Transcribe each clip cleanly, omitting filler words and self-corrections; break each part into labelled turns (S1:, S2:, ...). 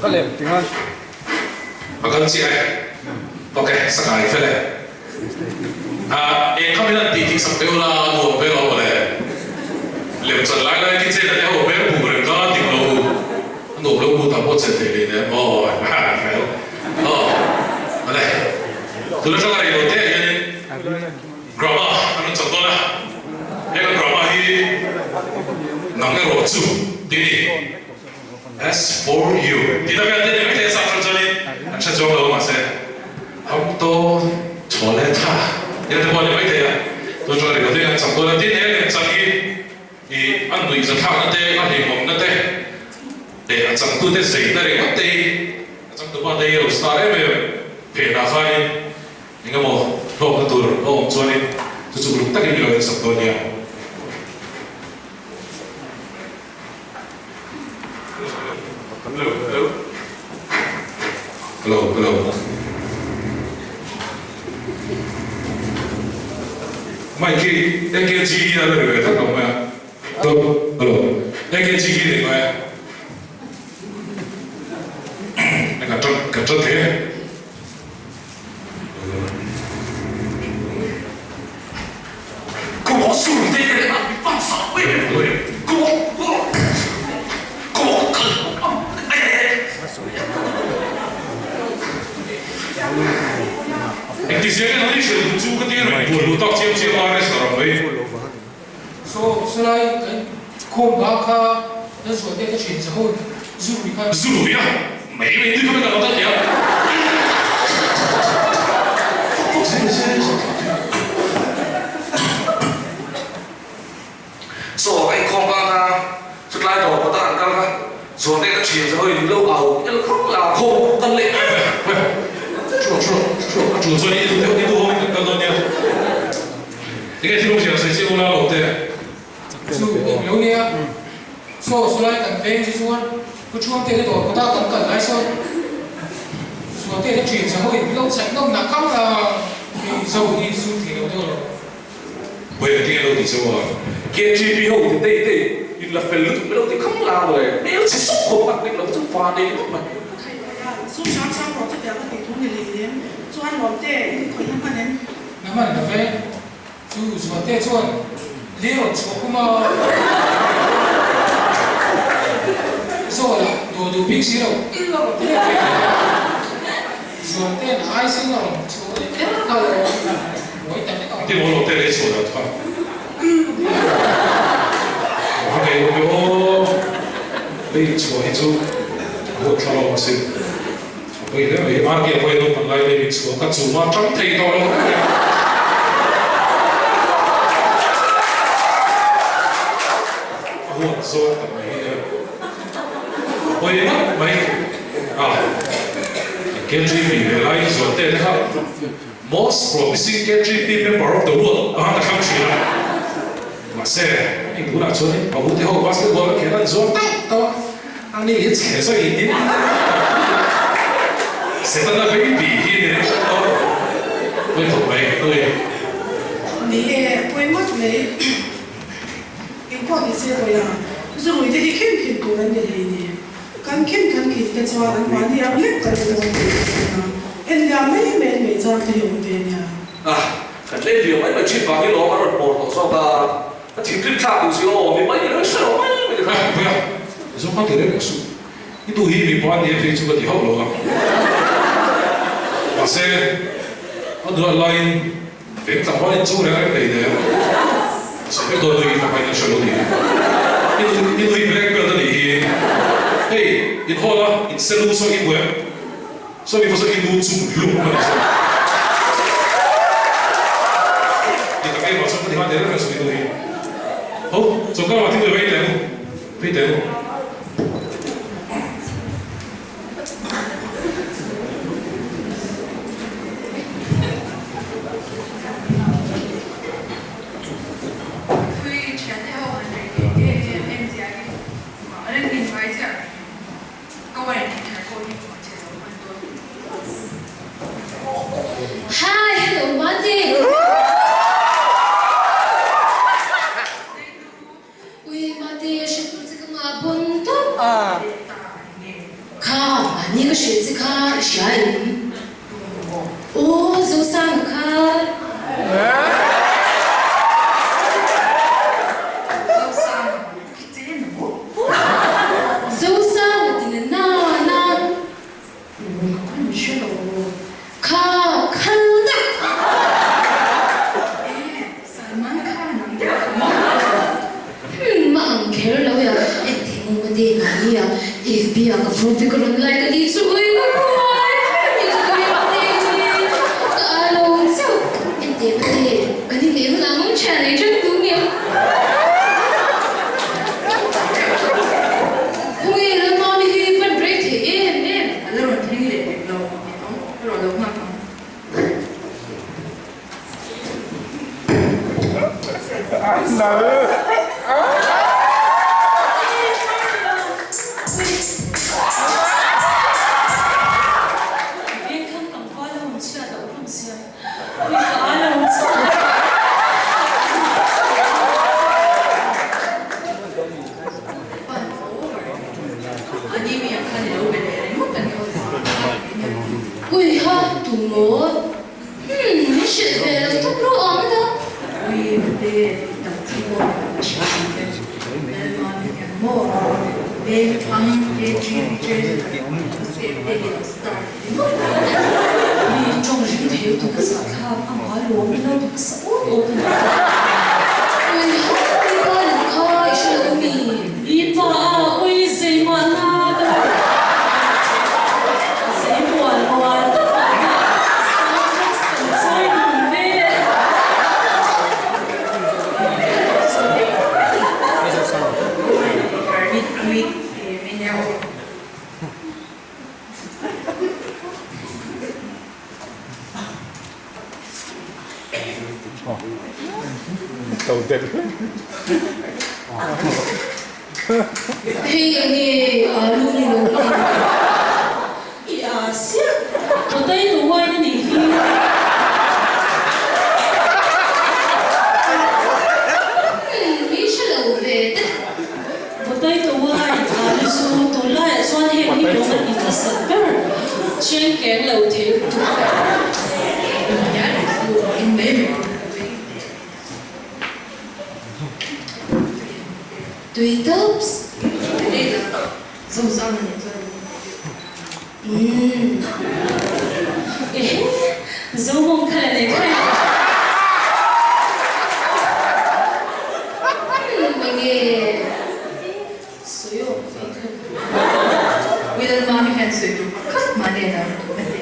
S1: Ka lem tingan.
S2: A kal chiah e. Ok, sakai fel e. Ah, eng kha min han tih tih sak teh ula, a nuam ve lo mawle. Lem chan lai lai khi chen a te ho hmel buk reng kha dik lo u. A nuam lo bu ta pawh chen thei leh nen. Aw, ha fel. Aw, awle. Tun atanga rei lo te ah hianin Drama an rawn chak dawn a. He kan drama hi nang erawh chu tih a ni. As for you tih na vel te ni mai thei a sak hran chuanin an hre chuang lo mahse Hum to chhawle tha tih na te pawh a ni mai thei a, tun atanga rei lo te kan chak dawn a, tin he lemchang hi ih a nuihzathlakna te a hlimawmna te leh a changtute zeina ringawt te hi a changtupa te hi a lo star em em phenah khanin eng emaw hlawkna tur a awm chuanin chu chu uluk takin min lo ensak dawn nia. Hello, hello. Hello, hello. Mic hi AKG hi a la ri ve tlat lo mai a. Hello, hello. AKG hi ni mai a. Ka ṭan ka ṭan thei e. Engtizia nge nangni hrilh duh chu ka ti reng bual luh tak chiam chiam a restaurant mai.
S3: So salai kan khawm hma kha na zual te ka thian che ho zu rui kha.
S2: Zu rui a? Mai mai tui kha ka lo ta tia.
S4: So ka inkhawm hma kha chutlai dawr kawta an kal kha zual te ka thian che ho in lo au el khawp la khawm kan leh em em.
S2: Thu rawh thu rawh thu rawh a tul chuan i duh ho in kan kal dawn nia. Enge thil awmzia sawi chiah ula lo te.
S3: Chu eng lo nia. Saw saw lai kan veng chu chuan Pu Thuamte te dawr kawta kan kal lai sawn Sualte te thian za ho in min lo chhaih nawm nak khang la hei zo hi zu thei lo deuh lo.
S2: Vawi engtin nge lo ti cheu a?
S4: KGB ho ti tei tei in la fel lutuk min lo ti khang la mawle hmel chhe sawk khawp an nek lo chu fa nei ngawt mai.
S5: Khaih khaih a, sum hram hram rawh chutiang ka tih thu ni lei nem chuan lawmte in khawih na hman em?
S3: Na hman lo ve. Chu Zualte chuan lir rawn chhuah kum a, Zawla duh duh bik si lo il a rawn ti leh ve thei a, Zualte'n ai sing a rawn chhuah leh kher kha lo buai ta hlek ang.
S2: Tin aw lo te lei chhuah dan kha a ngei awm e aw, lei chhuah hi chu a huat thla lo asin. A pawi hle mai, RK a pawi naupang lai lei min chhuak a, chuma tang thei tawh lo reng reng. A huat zawng tak mai hi nia. A pawi ngawt mai. A KGB ve lai Zualte te kha Most Promising KGB Member of the World a han thlang thin a. Mahse, hei tunah chuan a ute ho basketball an khelh an zuam tauh tauh a. Ani hi chhe zawh in in Setana baby hi ni reng hret lo pawi khawp mai pawi.
S5: Ni e, pawi ngawt mai. Engpawh ni se pawi a, zurui te hi khin khin tur an ni hlei ni. Kan khin kan khin te chuan an mahni ang lek kan ni dawn tih ka hria a, en liam mai mai mai chang te hi awm ve nia.
S4: A, kan leng liam mai mai thin vang hi lawm a rawn bawr tawh zawk a. A thinrim thlak duh si aw, mi mai ni reng hre lo mai mai kha.
S2: Puia, zo kha ti reng reng suh. I duh hi mipa a nia phei chu ka ti hauh lo a. Mahse, a duat laiin veng tlangval in chu reng reng nei nen sawi dawn dawn in ka hmain a hre lo ni. I duh i duh hi black belt a nih hi. Hei, in hawl a, in selu saw i hmu em? Saw mi pawh saw i lu chung hlum a ni saw. Ti tak em ah chuan ka ti nghal der reng sawi duh hi. Ho, chawlhkar lamah thil vei teh u, vei teh u.
S6: Thui thiante ho han rei thei em em em zia hi an in ngai chiah. Ka wine in thar pawh hi hmuh che lo hman dawn.
S7: Hi, hello Mate! Ui Mate, hre tur che ka ngah bon tawp. Kha. Mahni ka hrilh che kha i hria em? Aw Zosanga kha.
S6: Zosanga ki che na maw?
S7: Zosanga ti na na na. Ka kan hre lo. Kha khal deuh.
S6: E Salman Khan ang deuh kha maw?
S7: Hmm a ang kher lo ya. Engti maw ka te mahni a FB ah ka profile ka rawn like a ni chu ui ka buai ber ni chu ka ring te hi ka a lo chauh. Engti ka te kan inneih hunah mawng thian ei ṭan tu nge. Khawnge Lalmami hi van rei thei em em.
S6: A la rawn thleng leh pek lo ni ang, ka rawn lo nghak ang.
S7: Vengthlang tlangval a rawn chhiat loh hlawm sia. Ui ka a lo chhuak.
S6: Pan over. Ani mi ang khan i lo be leh ringawt a ni aw zah tak mai nia.
S7: Ui ha tu maw? Hmm min hrilh ve lo tawp rawh ang la.
S6: Ui mate dang chi pawh ni lo hria ang che. Lalma mi hian maw veng thlang KGB Joseph te hi lo star ringawt a.
S7: Mi tawng ring thei lutuk a zahthlak a mal lawm ilo tuk a sa awt awt a ni. Ui ha mi pa lam kha i hre lo mi.
S1: Mi pa a ui zei mah na ka lo zei mual mual tak ah hian Starbucks kan chawi dun ve. Hei enge alu ni lo nge? I a siah, potato wine a nih hi.
S7: Hmm, mi hre lo ve te.
S1: Potato wine alu chu tunlaiah chuan heng hi lawm an inhlasat ber, chengkeng lo thei lutuk.
S7: Tui tops. Umm.
S1: Ehe, Zomawng kha la nei kha.
S7: Umm enge.
S1: Sawi awk ve kha.
S6: Wilma hian sawi tur pakhat mah nen a a ti.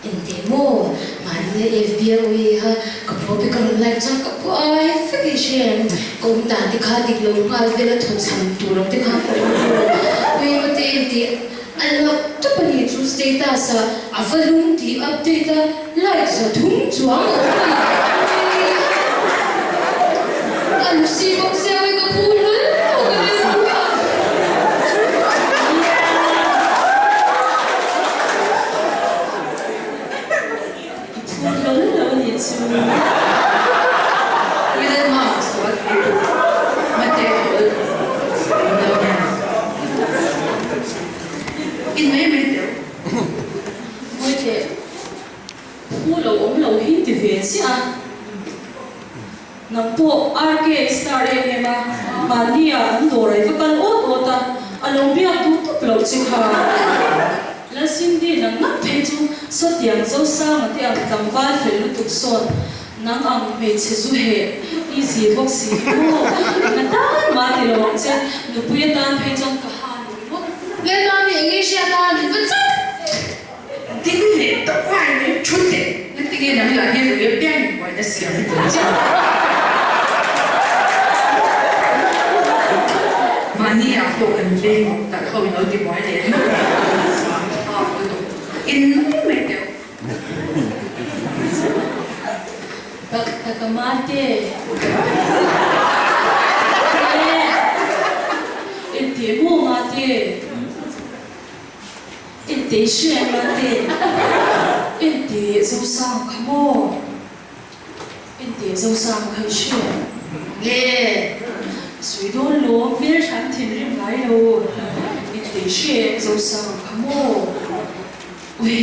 S7: Engteh maw? Mahni a FB a ui kha ka propi ka rawn like chuan ka buai vek i hre em? Ka awm dan te kha dik lo nghal vel a thaw chham tur ang te kha ka awm ru ui ngawt e tih a loh tawp a ni chu status ah a va lung tih update a like 300 chuang a awm a ni ui a Lucy bawk sia ui ka phu hlul lo ka rilru a.
S1: I phur hlawl lo a nih chu.
S6: Wilma sual thei tu mate hlawl lo hian in mai mai teuh.
S1: Mawite, phu lo awm lo hi ti ve chiah a. Nang pawh RK i star em em a, mahni ah an dawr ai va kal awt awt a, a lo biak duh tawp loh che kha. Lalsindi nang ngat phei chu sawtiang Zosanga te ang tlangval fel lutuk sawn nang ang hmeichhe zu heh easy bawk si hi maw enga tan mah ti lo ang che, nupui atan phei chuan ka ha ni ringawt.
S7: Lalmami enge hriat a min va chauh ve.
S6: Ding leh ta uai mai thu teh na tinge nang lah hian ui apiang in buaina siam i tum chiah. Mahni ah pawh kan veng tak ho in lo ti buai leh ringawt mai zang thlak lutuk in mai mai teuh.
S1: Tak tak a mate. Engteh maw mate. Entei hriat la te, entei Zosang kha maw? Entei Zosang kha i hria nge? Sawi dawn lawm, hmel hran thinrim ngai lo. Entei hriat Zosang kha maw? maw? Ui,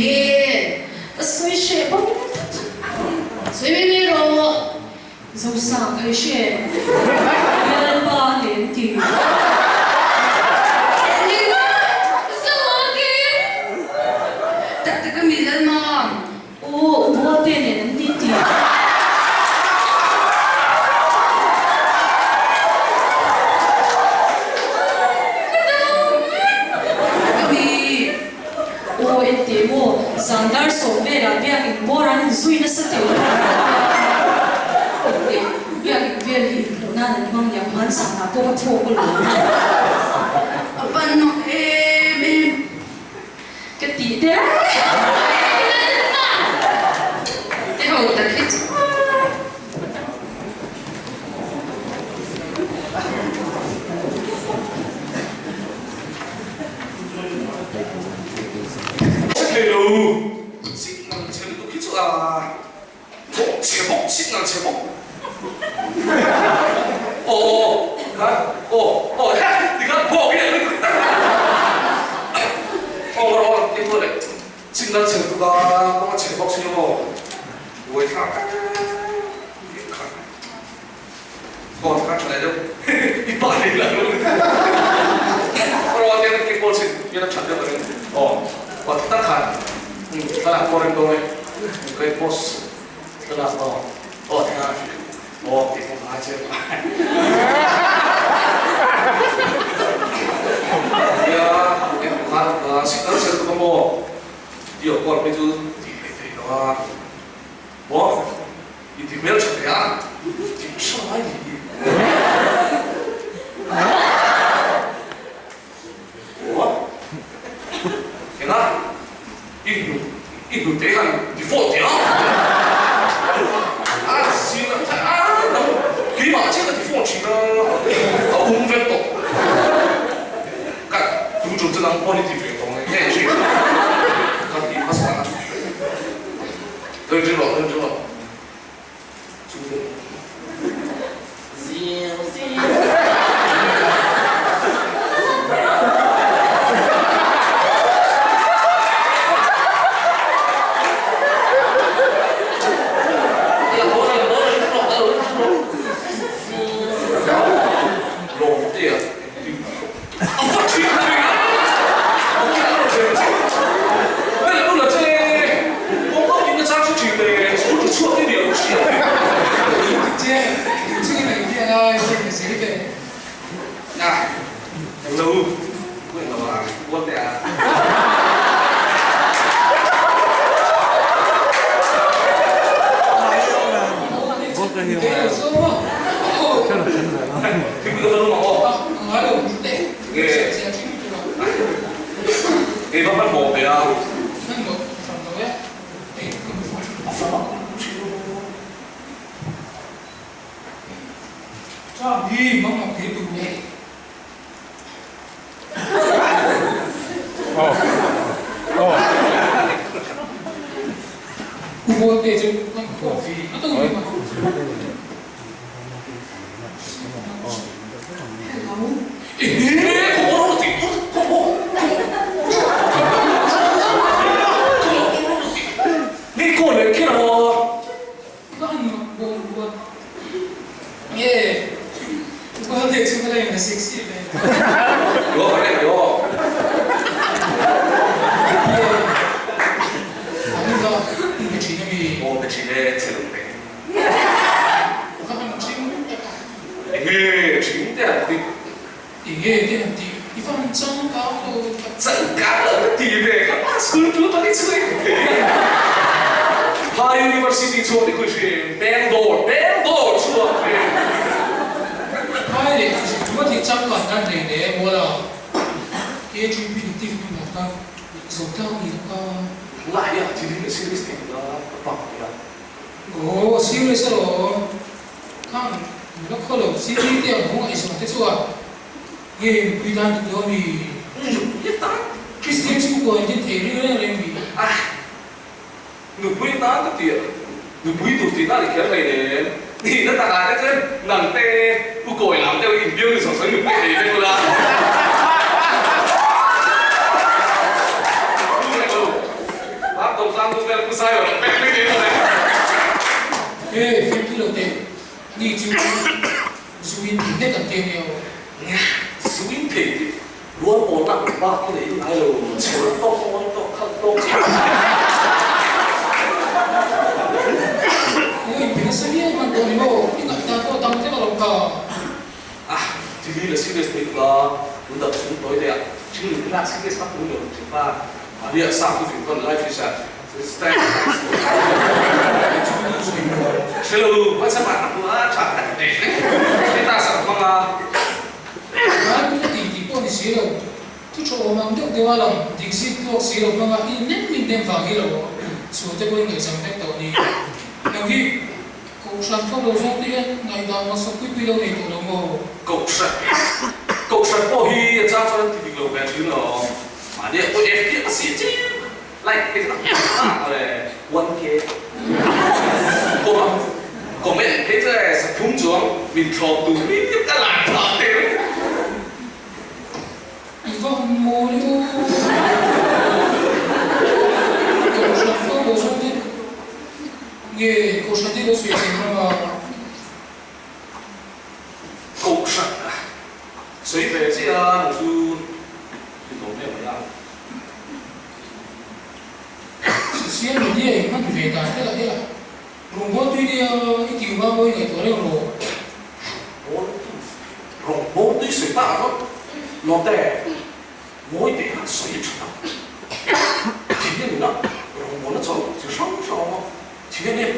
S1: ka sawi hreh bawk tlat.
S7: Sawi mai mai rawh.
S1: Zosang kha i hre em? Lalpa a ni an ti.
S7: Engin? Zoake! Tak tak a mi Lalmam.
S1: Aw, u Bualte nen an ti ti.
S7: Ka dam! Ka mi.
S1: Aw, engteh maw, zan dar sawm velah biakin bawr an inzui nasa teh lo a. Engteh, biakin vel hi inhmuh nan an hmang niang hman zanah pawh ka thawk alawm.
S7: A pan mak em em.
S1: Ka tih der
S7: Te ho tak hi chu.
S4: Thei lo signal chhe lutuk hi chu a kawng chhe bawk signal chhe bawk aw aw kha aw aw he tikhan phawk hi a lutuk tak aw rawh aw tin pawh leh signal chhe lutuk a kawng a chhe bawk si aw buai thlak kha phone kha tha leh deuh i pa leh lah lo rawh aw tiang kekawr chhin hian a that deuh ka ring aw aw tak khan thlalak pawh reng dawn e ka in post thlalak aw aw thlalak aw tih pawh ngai che nia en khan signal chhe lutuk a maw video call phei chu tih theih theih lo a maw. I ti hmel tha ve a, ti tha ngai ni hi. Aw, enga i hnu i hnute han default teh a. A sin a tha a dang keimah chiah ka default thin a, a um vek tawh. Ka tum tum chu nang pawn i ti ve tawh nge nge thin. Ka ti hmasa a. Rin rawh, rin rawh. Chu deuh. Zir zir. Lawm te a. A va thin thei a, a va lo ve che. Hei lo la che, kawng kawng in a chang hre thin le, chhur tha chhuak hi ni lo hria.
S3: Che, ching in eng hian a i ni zel ve.
S4: Na, eng lo, ku eng lo a, kual teh a. Kei va hmanhmawh ve a. Enge thing te an ti?
S3: Enge te an ti? I van changkang lo tak.
S4: Changkang lo ka ti ve kha a school tu tak i chhui thei a. High University chhuak ni khui hrim Bangalore Bangalore chhuak hrim.
S3: High leh chu a tih changkan dan nei leh mawl a KGB detective ni maw ta zo tlang ni ka.
S4: Lai a thil hi serious thei la ka pak nia.
S3: Aw serious alawm. Khang nula khaw lo city te ang hung a i zawh te chuan nge mipui tan dik lo ami?
S4: Nupui tan?
S3: Kristian chhungkua in din thei ring reng reng mi?
S4: Ah! Nupui tan ka ti a, nupui tur tih na ni kher hleinem. Nihna takah te chuan nang te u kawi lam deuh in bial ni zawh sawi nupui nei vek ula.
S2: vel Pu Zion ang pek mai nei mawle.
S3: E fimthu lo teh, ani chu zuin tih hlek an ti ania aw.
S4: Nia, zuin thei tih rual pawl tak bak i nei ngai lo, chher tawk, ngawi tawk, khalh tawk chu.
S3: Aw inpe nasa viau hman tawh ni maw, i ngaihdan pawh a tam vek alawm ka.
S4: Ah, thil hi la serious thei tuk a, tun dam chhung tawi te ah thil in lak serious vak tur lo thin pa.
S2: Mahni ah sang chu fing pawn life is a stand Hre lo WhatsApp ah ka hmu a, tha ka ti teh hle. Status ah ka hmang a.
S3: Lai tuna tih tih pawh ni si lo, thu tha awm ang deuh deuh a lang, dik zip tluak si lo hmanga i nem min nem vang hi lo sual te pawhin ngaihzam vek tawh ni. Nang hi. Kohhran tho lo zawng te hian ngaihdan hmasa pui pui lo nei tawh lo maw?
S2: Kohhran Kohhran pawh hi a chang chuan an ti dik lo ve thin lo. Mahni ah pawh FB a si chiam like phei chu tak le 1K comment comment phei chu e saphum chuang min thlawp tur mi ka like phah tel.
S3: I va han mawi aw. Kohhran tho lo zawng te Nge Kohhran hi lo sawi cheng ram a?
S4: Kohhran a sawi ve chiah a nang chu i lawm em mai a.
S3: Social media in hman ve dan te lah ila rawngbâwl tui nia i tih hma mawi ngaihtuah reng rawh.
S4: Rawngbâwl tui rawngbâwl tui sawi tak a rawt lawm te. Mawi teh han sawi tha tak. Thil a nuna rawngbawlna chaw chi hrang hrang a awm a, thil a nia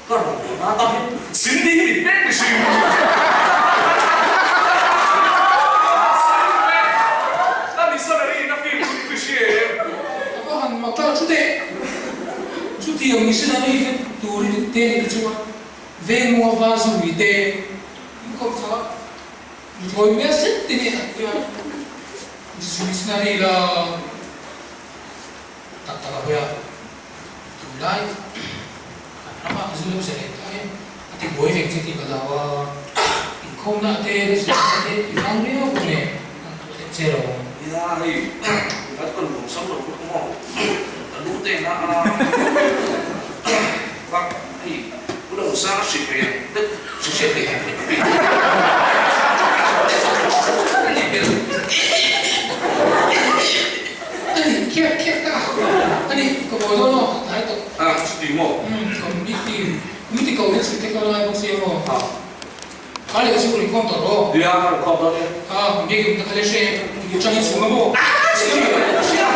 S4: ka rawngbawlna atan hian Cindy hi min pek mihring.
S2: Ka missionary in a fim chu ka hria em.
S3: A va han mak tlang chu teh. Chutiang missionary te tur i te ni te chuan vengmua va zui te in kawm chak a. Nuthlawi hmel zet te nen an tia missionary la tak tak a hawi a, tunlai kan rama zu lo zalen ta hian a ti buai vek che tih ka hlau a, inkhawmna te zirna te ti vang viau pawh nen an tuah deuh che lo.
S4: Nia hei tunlai chu kan nuam sam lo lutuk maw ka lu te na a bak hei. Pu Lawmsanga hrilh ve ang deuh hre hriat leh ang deuh hi a ni hmel.
S3: A ni khiak khiak ta a ni ka bawi dawn aw ka tlai tawh.
S4: A chuti maw?
S3: Umm committee committee ko hian chhun te ka la ngai bawk sia maw?
S4: A.
S3: Kha leh chu rawn khawm tawh rawh.
S4: Nia ka rawn khawm dawn e.
S3: A biakin ka khale hre i tangin chhung a maw?
S4: A chuti ka hria.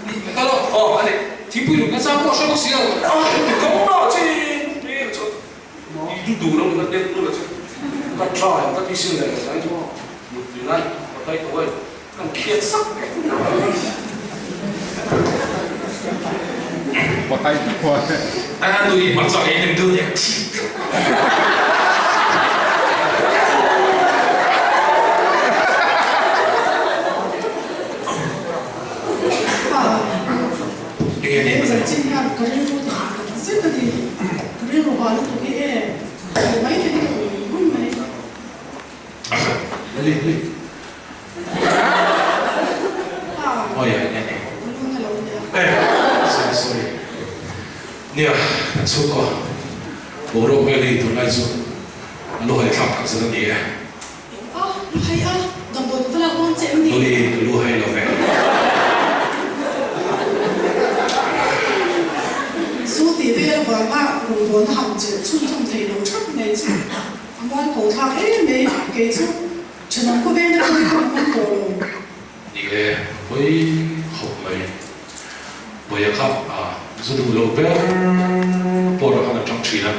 S3: Ni ka kal aw.
S4: Aw a ni.
S3: Thingpui lung nasa pawh hre bawk si lo.
S4: A kawng na chi ni chu i du du lo na den lu la chu ka try ka ti sil le sai chu mut tui nan ka tai tawh e kan khiat sak
S2: A nui hmar chuak ei nem dun e.
S5: He chanchin hian ka rilru ti hah tak zet a ni. Ka rilru hah lutuk hi e, haw mai te hi ka ui ui mai. Pa, ka lu na lo nia.
S2: Nia, kan chhungkaw boruak vel hi tunlai chu a lu haithlak tak zet a ni e.
S5: A, lu hai a, damdawi ka va lak dawn che em ni?
S2: Nui, ka lu hai lo ve.
S5: Zu tih vel avanga rawngbawlna han chelh chhunzawm thei lo thap mai chu a mualpho thlak em mai, kei chu thenawm khawveng te pawh hi ka hmu ngam tawh lo.
S2: Ni e, pawi khawp mai. Pawia kha a zu duh lo ber pawh ah khan a tang thin a,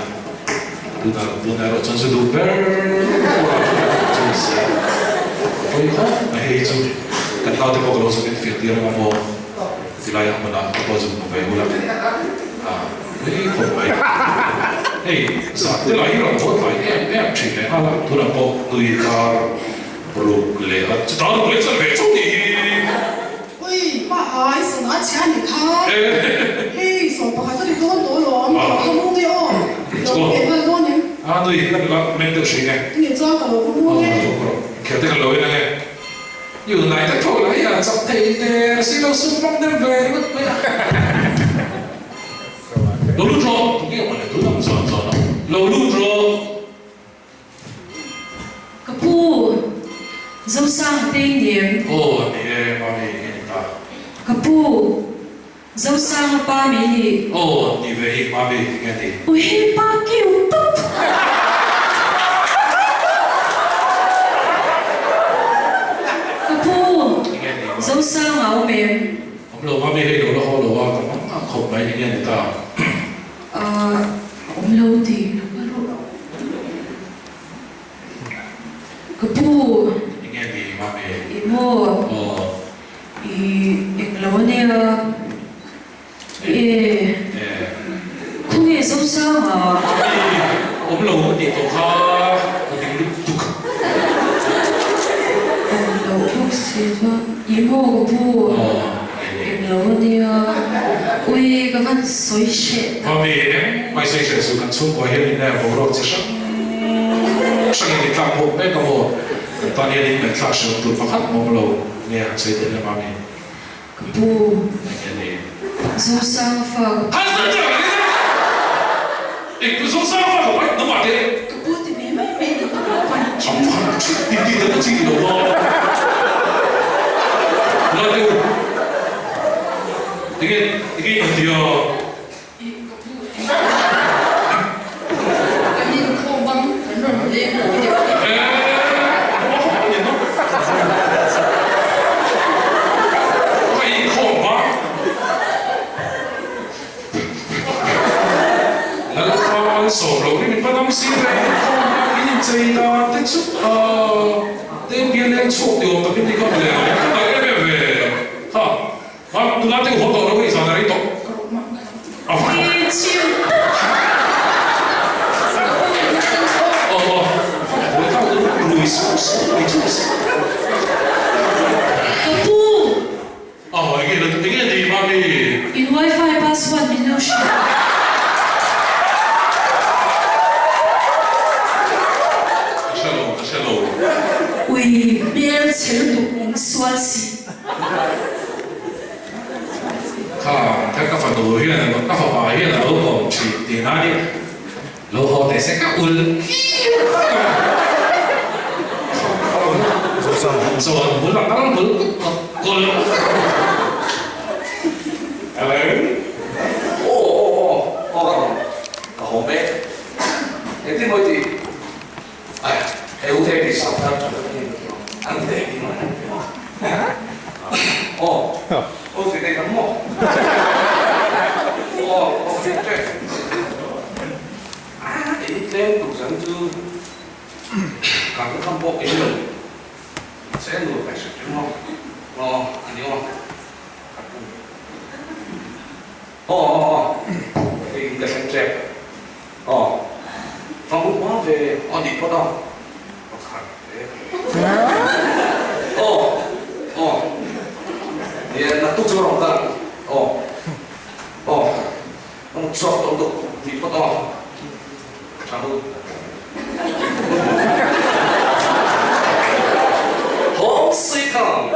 S2: tunah tunah erawh chuan zu duh ber pawh ah khan a tang chu a si a, pawi khawp mai hei chu kan naute pawh ka lo zawk in fiah tir ang a maw tilai a hmunah ka pawh zuk hmu ve ula a pawi khawp mai. Hei zan te lah hi rawn haw tlai em em thin leh nghal a, tunah pawh nui kar ruk leh a chutah ruk leh chuan ve chauh tih hi.
S5: Ui, pa ai sana chhia ni kha. Hei, 11 a ni dawn tawh alawm, ka lo va mu nge aw, i lo pe nghal dawn em?
S2: A nui, ka nula meng deuh hri nge.
S5: Ni chuan ka lo va mu nge.
S2: Kher te ka lo en ange. I unai te tho lai a chak thei der si lo sum hmang dem ve ringawt mai a. Lo lut rawh! Tunge awm le tun ang zan zan a? Lo lut rawh!
S1: Ka pu, Zosanga te i ni em?
S2: Aw, ni e, Mami, nge ni ta?
S1: Ka pu, Zosanga pa mi ni.
S2: Aw, ni ve hi, Mami, nge ni?
S1: Uhi pa kiu tawp! Ka pu,
S2: Nge ni?
S1: Zosanga awm em?
S2: Awm lo, Mami, hei lo la haw lo a, ka hmang nghak khawp mai, enge ni ta?
S1: Ahh, awm lo tih lo ka rawh. Ka pu.
S2: Enge ni Mami?
S1: I maw?
S2: Aw.
S1: I eng lo ania. E.
S2: E.
S1: Khawnge Zosanga?
S2: Mami, awm lo ka tih tawh kha ka ding lup tuk.
S1: Awm lo bawk si chuan i maw ka pu?
S2: Aw.
S1: Eng lo ania. Ui, ka van sawi hreh tak.
S2: Mami, engmai sawi hreh suh, kan chhungkua hian in boruak chi hrang hrangin i tlak bawk mek a maw? Kan tan hian in ngaihthlak hreh tur pakhat mawm lo nge han sawi teh le Mami?
S1: Ka pu.
S2: Enge ni?
S1: Zosanga fa ka pu.
S2: Han sawi teh ang, eng pu Zosanga fa ka pai namah teh.
S6: Ka pu ti ve mai mai ni ka pu pan.
S2: Cham khan chhit ti ti te chi ti lo maw? La teh u. Enge enge in ti a?
S6: I ka pu ti. Kan inkhawm bang kan rawn leng lo deuh a ni.
S2: Eh, a hawk a ni no. Ka inkhawm bang. Lalpa malsawm lo hi min va dam si ve, inkhawm bang in inchei dan te chu te bial leng chhuak ti awm takin ti ka hmu leh ang, ka dal em em ve. Ha. Ha, tunah te haw tawh lo hei zan a rei tawh. A va. Aw aw, buai thlak chu rui suh suh mai chu si.
S1: Ka pu!
S2: Aw, enge la enge ni mami?
S1: In wifi password min lo hrilh.
S2: Ka hre lo, ka hre lo.
S1: Ui, hmel chhe lutuk in sual si.
S2: Kha kha ka fanu hian a ka fapa hian a lo kawm thin tih nan hi lo haw teh se ka ul Chuan bul a kal bul kawlh. Hello.
S4: Aw aw aw aw ka rawn ka haw mek. Engtin mawi tih? Ai, hei u te tih sak thar an ti teh Aw, aw ti teh kan maw? Aw, aw ti teh. Ei tlem tuk zan chu kan kham pawh ei lo. Mahse nuam kai hret reng maw? Aw, a ni aw. Aw, aw, aw. Hei in ka thleng tlep. Aw, va hmu hma ve aw nih phawt a, pakhat te. Aw, aw, nia naktuk chu rawn kal ang, aw, aw, ka mut chhuak tawh lutuk nih phawt aw, ka tha lut. Home sweet home.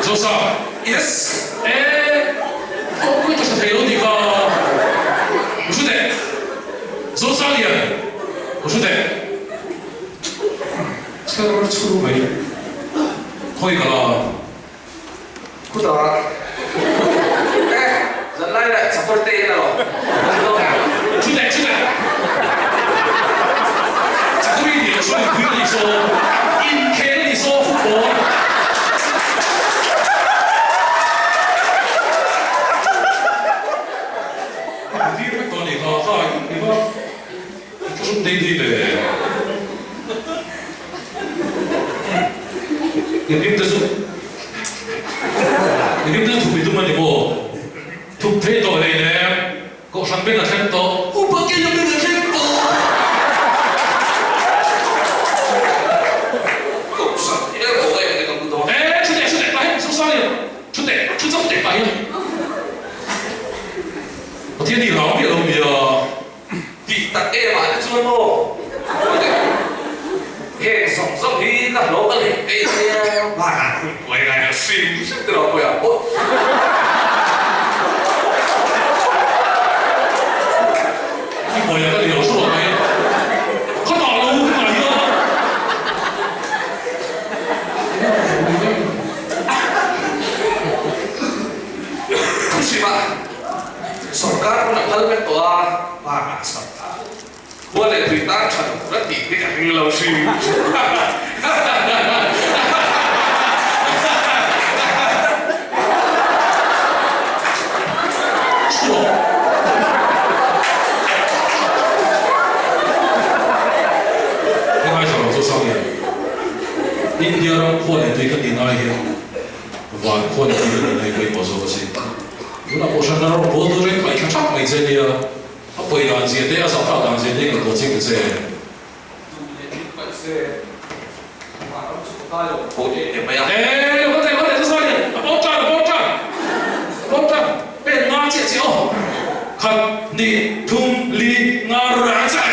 S2: Zosa,
S4: Yes!
S2: Eh, awpui ka hre thei lo tih kha u hre teh. Zosa lian, u hre teh. Chher chhur mai khawi ka la.
S4: Khutah eh zan lai leh chapal te in a lo
S2: Thu teh thu teh Chakuri nih lo saw inpui nih saw inkhel nih saw football. I hming te chu I hming te chu thup i tum a ni maw? Thup thei tawh hlei nem. Kohhran beng a thleng tawh.
S4: Upa Kenya beng a thleng tawh. Kohhran erawh em ni kan pu dawn?
S2: E, thu teh, thu teh pah hian Sosang hian thu teh, thu chauh teh pah hian Pathian hi rau miah lo nia.
S4: Tih tak em ah te chuan maw heng zawng zawng hi ka hlawh ka leh peih nia. Bakah hun buai ngai lo hrim hrim te lo pawih ang pawh.
S2: I buai a ka ni lo hru ang mai. Ka dah lo ka dah hian.
S4: Thu hrim ah. Sorkar pawn a phal vek tawh a, bakah sorkar khua leh tui tan tha lo tur a tih hi ka ring lo hrim.
S2: Heng ai tha lo chu sang hian India ram khua leh tui ka tih lai hian Van khua leh tui ka tih lai pawimawh zawk a sin. Tunah pawh hran a rawn bawl tur reng paih thla thak mai che nia, a pawi dan zia te, a zahthlak dan zia te ka tuah ching ta che.
S4: Duh leh min paih se, van ram chu ka kai lo pawh em em mai a.
S2: E, lo ka teh, lo ka teh chu sawi a pawn tan, a pawn tan, a pawn tan, pen nga chiah chiah aw, khat, hnih, thum, li, nga, ra che.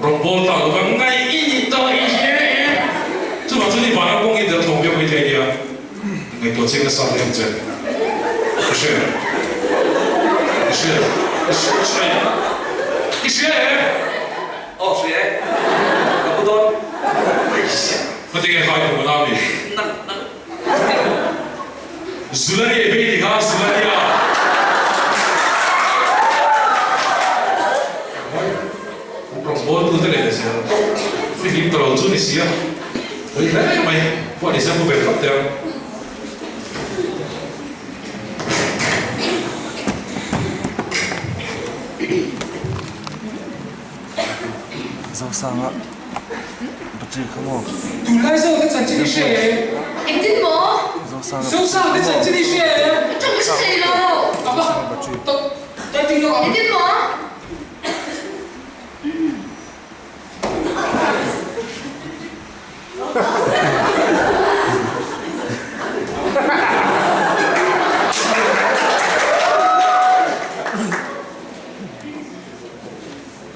S2: Rawngbâwl ta lo va ngaih i ni tawh i hria e. Chuvang chuan i vana kawng i del thawm viau mai thei nia. Ngaihtuah chiang nasa hle ang che. I hria em? I hria em? I hria em? I hria em?
S4: Aw hria e. Ka pu dawn.
S2: Ka ti nge khai kum a mi?
S4: Nang nang.
S2: Zulani e bei ti kha Zulania. Rawngbawltu te leh zel fihlim ta lo chu ni sia. Pui hle mai pawh ni se mu ve thlap teh ang.
S8: Zosanga battery kha maw?
S3: Tunlai zo te chanchin i hria em?
S7: Engtin maw?
S3: Zosanga te chanchin i hria em?
S7: Ka hre thei lo.
S3: Apa? Ka ti lo.
S7: Engtin maw?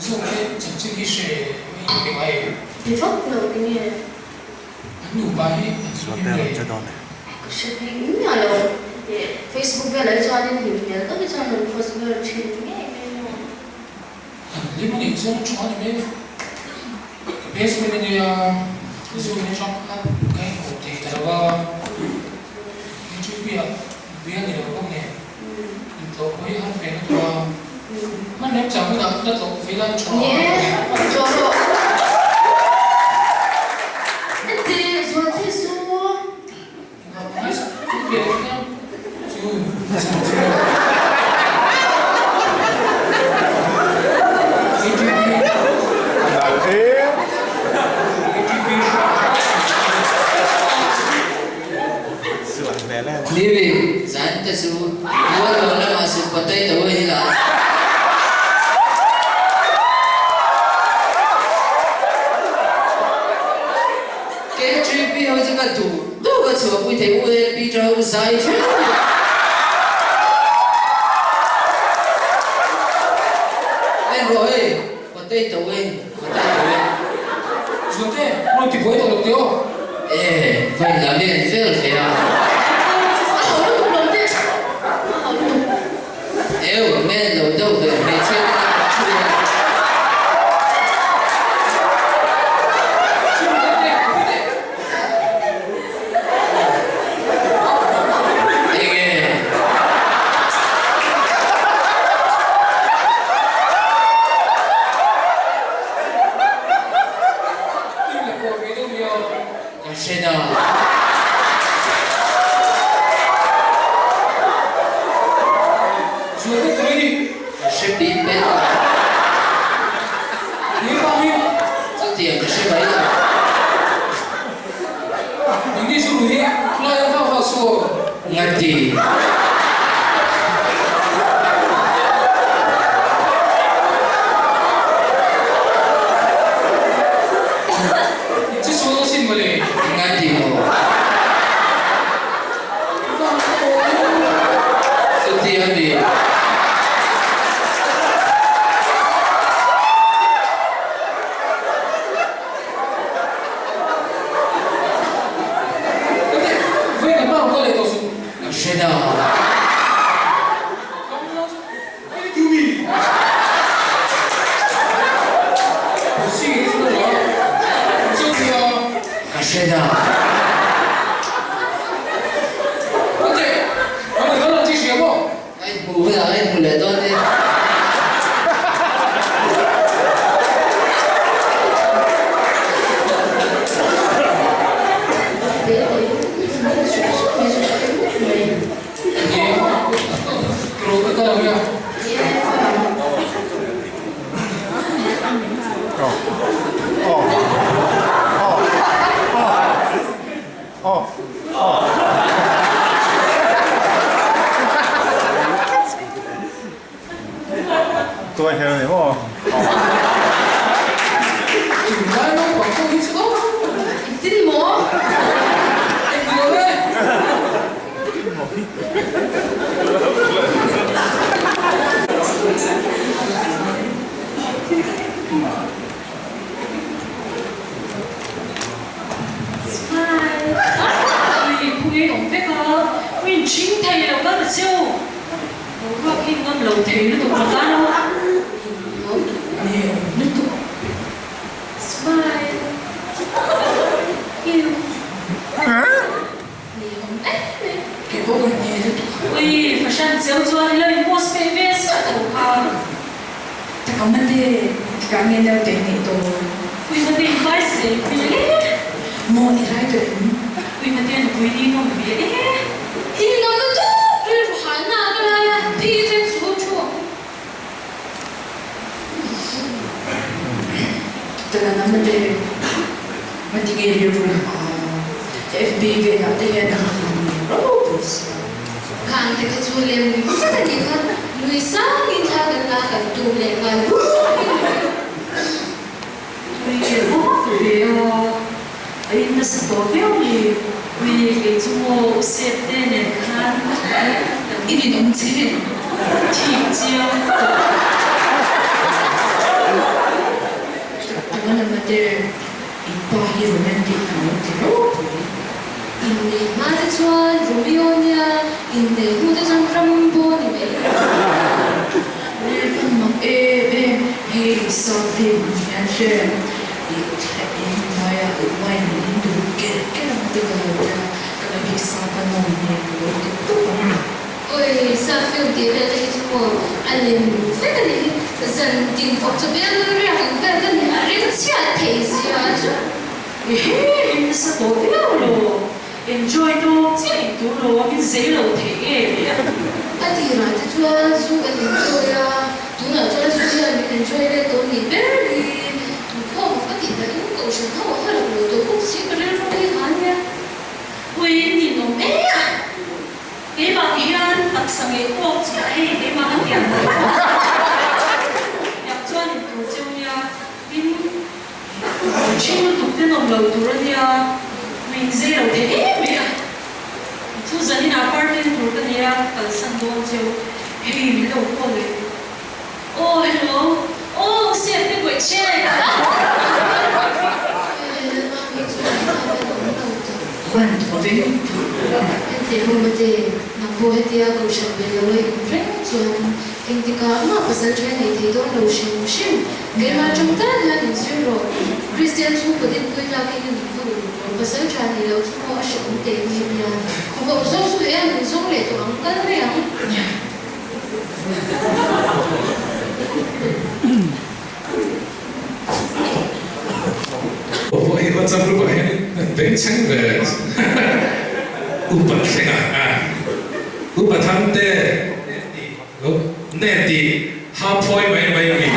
S3: Zawhte chanchin hi hre mai pe ngai em?
S7: Ni vak lo ti nge?
S3: An nupa hi an hlim em le?
S7: Ka hre bik miah lo. Facebook velah hi chuanin hlim hmel tak hi chuan an post vel thin ngei mai maw?
S3: An hlim a nih chuan a tha a ni mai. Ka best friend a nia, ka zun atang khan ka inhmuh thei ta lo a, YouTube ah bial ni lo bawk nen intlawh pawh hi a har ve lutuk a, hman rem chang hunah la tlawh ve la tha.
S7: Ni e, tlawh rawh. Heti zual thei su.
S9: Mimi, zan te chu muallo lamah suk potato hi la. KGB ho chu ka duh duh ka chhuahpui thei UNP tha ho zai theuh a. En rawh hei, potato in, potato in.
S3: Zuate, rawn ti buai tawh lo teh aw.
S9: E, vawi lam hi an fel ve a.
S7: A ho lutuk lo teh, a ho lutuk.
S9: Eu, men lo deuh ve hmeichhia te tan ka thu a.
S3: mi a?
S9: Ka hre na.
S3: Zualte tur i ni.
S9: Ka hre bik mek a.
S3: Ni vangin.
S9: Chutiang ka hre mai lo.
S3: Nangni chu rui hi khulai ang vak vak chu aw.
S9: Ngati.
S3: Chi sual asin mawle.
S9: Ngati maw. Chuti a ni. Ka hre na. Ka hre na. Ka inhmu hunah ka inhmu leh dawn e.
S8: Tuai her a ni maw?
S3: Tunlai naupang pawh hi chu aw.
S7: Engtin maw?
S3: Engti lo e.
S1: Ui, khawnge awm vek a, u inchhing thei lo kal ta cheu. Boruak hi ngam lo thei lutuk ka tan a.
S6: Nge awm lutuk.
S7: Smile. Ew. Nge awm em em.
S6: Kei pawh ka nge lutuk.
S1: Ui, fahran cheu chuan i lo in post peih ve chiah tho kha.
S6: Tak a mate, tikah nge naute i neih dawn?
S1: Ui mate in vai zel hmel e.
S6: Maw i rai tawh em?
S1: Ui mate nupui ni nawm hmel e.
S7: In nawm lutuk rilru hahna ka lai a, phei chen chu thu ang.
S6: Tana na mate, mate nge rilru a FB velah te hian a han ropui sia.
S7: Khang te kha chu lem zet a nih kha, nui sangin thla kan la kan tum leh nghal huk in.
S1: Tui vak ve a, a in nasa tawh viau ni. Ui kei chu maw u Sep te nen khan kan
S6: I ninawm che.
S1: Thik chiang tawh.
S6: Tuna lama te in pa hi romantic a lo ti ropui.
S7: Inneih hma te chuan Romeo nia inneih hnu te chuan Rambo ni mai.
S6: Rilru mak em em hei South View ang hian hre i thla eng hnuaia i wine in in dun ker ker ang te ka lo tia ka la bik sa ka nawm hmel ka lo ti tawp ang.
S7: Oi South View tih vel te hi chu maw a lem vek a nih hi zan tin fawk chu bel riak ang vel ka ni a rilchhiat thei zia chu.
S1: Ehe in nasa tawh viau lo, enjoy tawk chiah in tur lo a min zei lo thei em e a.
S7: A tirah te chuan zu kan enjoy a, tunah chuan zu hian min enjoy let tawh nih ber hi inkhawm ka tih dah in kohhran ho a halak lo tawh bawk si ka rilru hi han nia.
S1: Ui ninawm e a, keimah ti hian taksa ngei tawk chiah hei keimah a tiang tiang chuan in tur cheu nia tin. Ṭhing lutuk te nawm lo tur a nia, min zei lo thei em mai a. Chu zanin ah party na tur ka nei a, ka kalsan dawn cheu. Hei min lo call leh. Aw hello, aw Siam te buaih che.
S6: Ban thaw ve
S7: Heti ho mate, nang pawh hetia kohhran ve lo a in reng chuan engtikah mah pasal ṭha nei thei dawn lo hrim hrim. Keimah ṭang tan hian in zir rawh. Kristian chhungkaw dinpui tlakin i nun kha uluk rawh. Pasal ṭha nih loh chu maw a hrehawm teh ni nia. Khawhawm zawk chu he a nun zawng leh tawh ang kal mai ang.
S2: Aw hi WhatsApp group ah hian. Bengchheng ve Upa Thlenga a Upa Thangte lo ne ti ha phawi mai mai a mi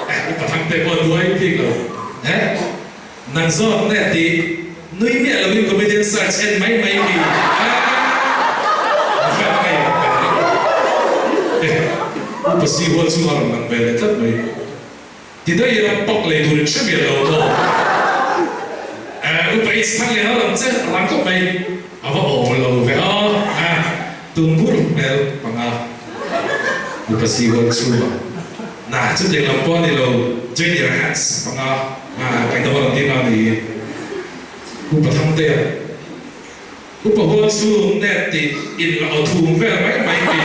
S2: a Upa Thangte pawh nuai bik lo he nang zawk ne ti nui miah loin comedian search en mai mai mi a Upa Sihual chu a rawn lang ve leh tlat mai. Ti daih ila pak lei turin hre miah lo maw? Eh, upa is thang lian a lang che rang khawp mai. A va awm lo ve a, eh, tum bur hmel panga. Upa si huan chhunga na chutiang lam pawh a ni lo, junior hats panga, eh, kaih dawh a rawn ding a ni. Upa Thangtea, upa huan chhung net tih in la aw thum vel mai mai ti,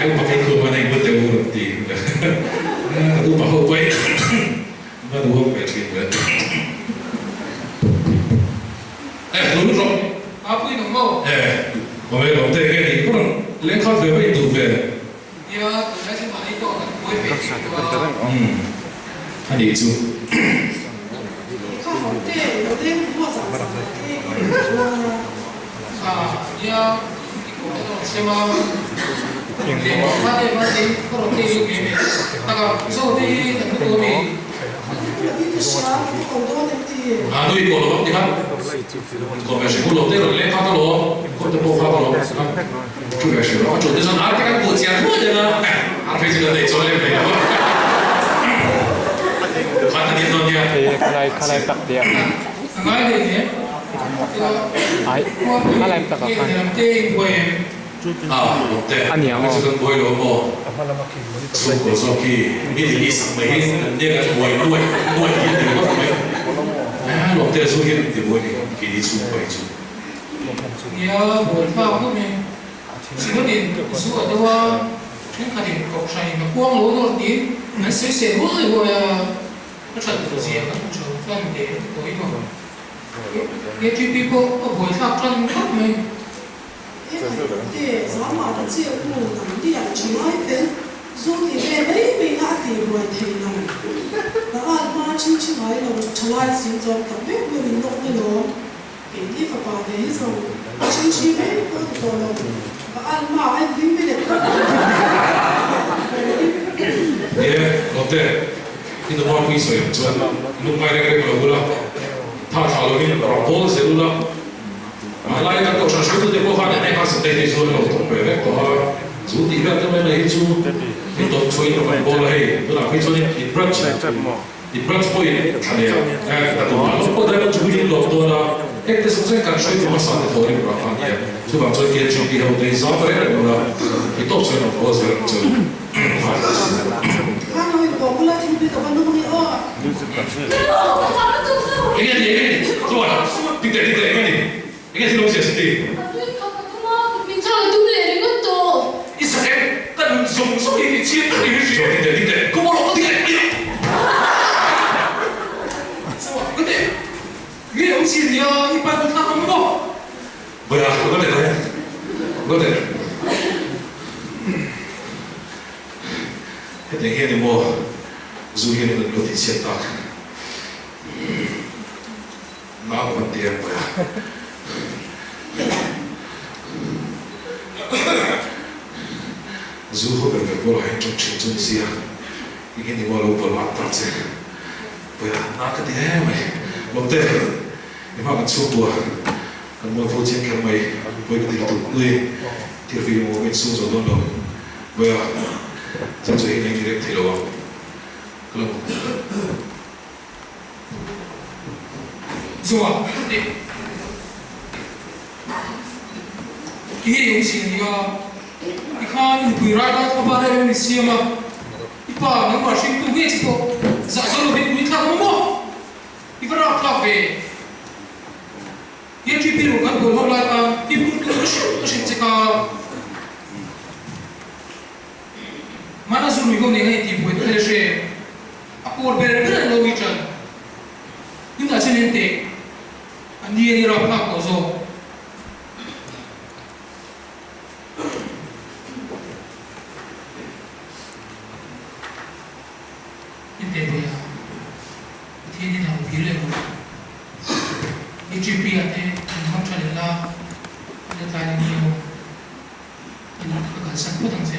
S2: eh, upa kei khum a nei ngut deuh u rawn ti, eh, kan upa ho pawh hi va nuam ve thin ve. Eh, lo lut rawh.
S3: A pui nung maw?
S2: Eh, awm e lawm te nge ni, ka rawn leng khat ve mai duh ve.
S3: Nia, tunlai chu mahni pawh kan buai ve tih tawh a.
S2: Umm, a nih chu.
S5: Kha ho te, lo leng hmuh zah zah lo te i rawn chuan a.
S3: Kha, nia, i kawr te ka rawn sem a. Leng kha te va te ka rawn te hi ve ve. Taka, zo te hi kan hmu tawh a mi?
S2: A nui kawh lo ang ti kha. Kawh ve hrim u lo te rawn leng kha ka lawm, kawr te pawh kha ka lawm. Thu ve hrim a ṭul te chuan ar te kan buh chian ruai deuh a, ar phei chu kan nei chuan lem hlei lo a. Khan kan in dawn nia.
S3: A ngai hle hle. Khua pui nge lam te in buai em?
S2: A, Lawmte, a chu kan buai lo maw? Chhungkaw zawk hi Middle East ang mai hi an nia kan buai nuai nuai hi a ni ringawt mai. Lawmte zu hian min ti buai ni keini chhungkaw hi chu.
S3: Nia, buai thlak ngawt mai. Synod-in zu a do a, thenkhatin kohhranin a kuang lo nawr tiin an sawi sel huai huai a, a that loh zia kan hmu tho chuan hle tawh i maw? KTP pawh a buai thlak tan ngawt mai.
S5: He Thaipuite zama ta che u nang lian tha lai fel zu ti ve mai mai na a ti buai thei lo. Ka at hma thin thi ngai lo tha lai sing zawm tak meuh meuh in nawk na lawm. Keini fapa ve hi zawng thin thi mai pawh ti tawh lo. Ka at hma a in hlim ve leh tawp.
S2: Ni e, Lawmte, i nupa pui sawi ang chuan lungngai reng reng lo ula, tha thlah lovin rawn bawl zel ula. Hmanlai kan kohhran hruaitute pawh khan eng eng harsatna hi chu an lo thawk ve vek tawh a, chu tih vel te mai mai hi chu mi tawp chhuahin ka van bawl a hei, tunah phei chuan in branch in branch pawhin thla leh a ka tum a, lawm pawh diamond jubilee in lawm dawn a, heng te zawng zawng kan hruaitu hmasa te thaw rim rah kha a nia, chuvang chuan KGP ho te hi zau ta reng reng ula, mi tawp chhuahin rawn bawl zel ang chu. Enge ni enge ni chuan dikte dikte enge ni enge thil awmzia si ti. I sak em ka nun zawng zawng hi i chhiat tak i hria chuan dikte dikte ka maw rawh dikte aih
S3: Chuan ka teh nge awmzia nia i pan thlak ang maw.
S2: Vawiah ka teh dawn ka teh. Hetiang hian i maw zu hian in lo tihchhiat tak nau ka ti ang mai a. Zu ho ber ber pawh lah hian tawng thin chu ni sia, eng nge ni maw lo bawlh at tak che. Vawiah na ka ti em mai. Lawmte, i hma kan chhungkua kan mualpho chiang kher mai, pawi ka ti lutuk nui thil fim emaw ka insum zo dawn lo. Vawiah, chu chu hi nei direct thei lo ang. Ka lo hmu.
S3: Zuah teh. I ngei awm si ania. I khan nupui rai lai kha ban em em i siam a. I pa nangmah hringtu ngei che pawh zah zo lovin pui thlak ang maw? I va rap thlak ve. KTP rawh kan buai ho lai khan fimkhur tur ka hrilh ka hrilh che ka. Hmana zu rui ho nen a intih buai ta hre a pawr ber ber an lo ni tan. Tunah chuan en teh a ni a ni rap thlak tawh zawk. En teh buai a. Pathian in a lo kir leh rawh. KGP ah te min hmang tha leh la, a la tlai leh nge aw. Ka kalsan phawt ang che.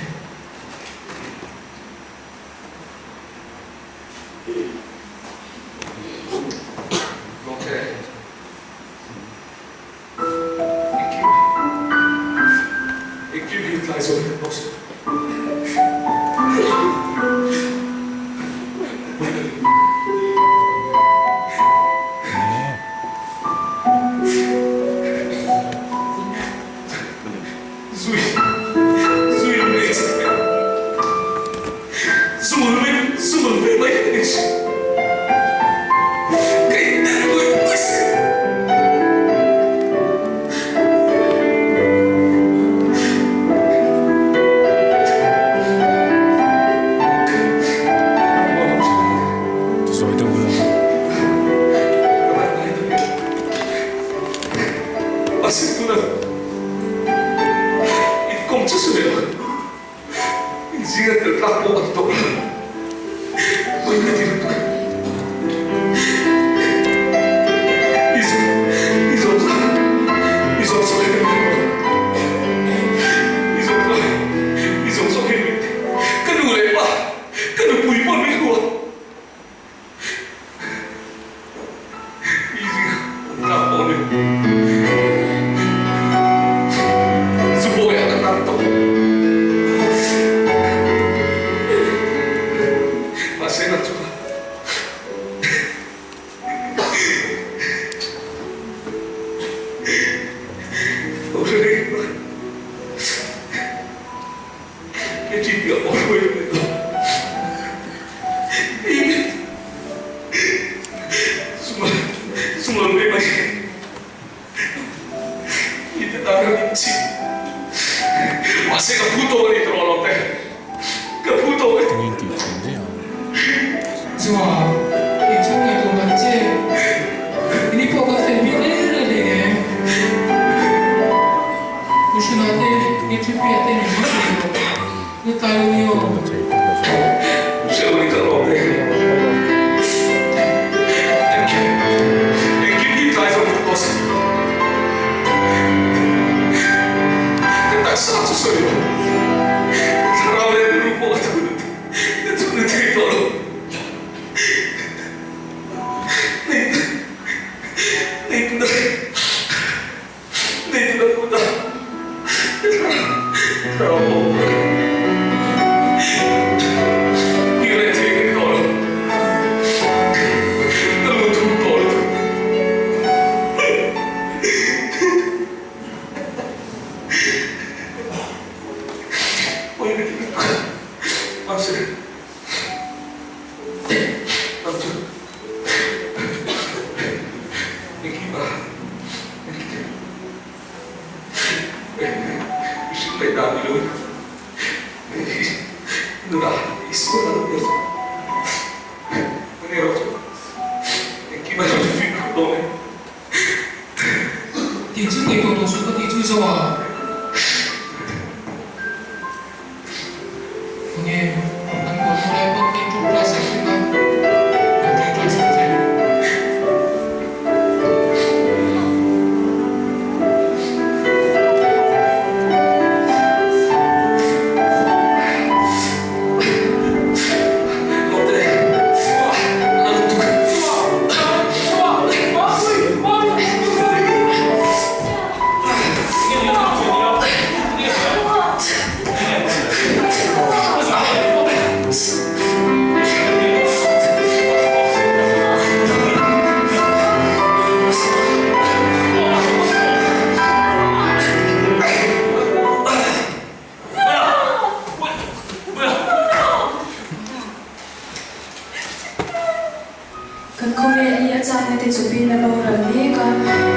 S6: Kan khawvel hi a chakna te chawpin a boral mek a,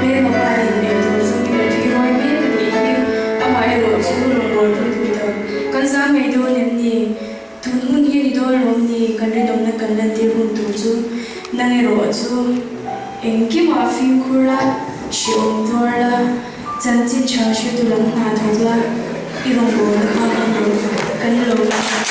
S6: hmelma pa in ei tur zawngin a tui rawi mek a nih hi. Amaherawh chu rawngbawlpui duh tak kan zam mai dawn em ni? Tun hun hi a ni dawn lawm ni? Kan rinawmna kan lantir hun tur chu nang erawh chu engkimah fimkhur la, hreawm tuar la, chanchin tha hriatu lam hna thawk la, i rawngbawlna kha kan lo kan lo.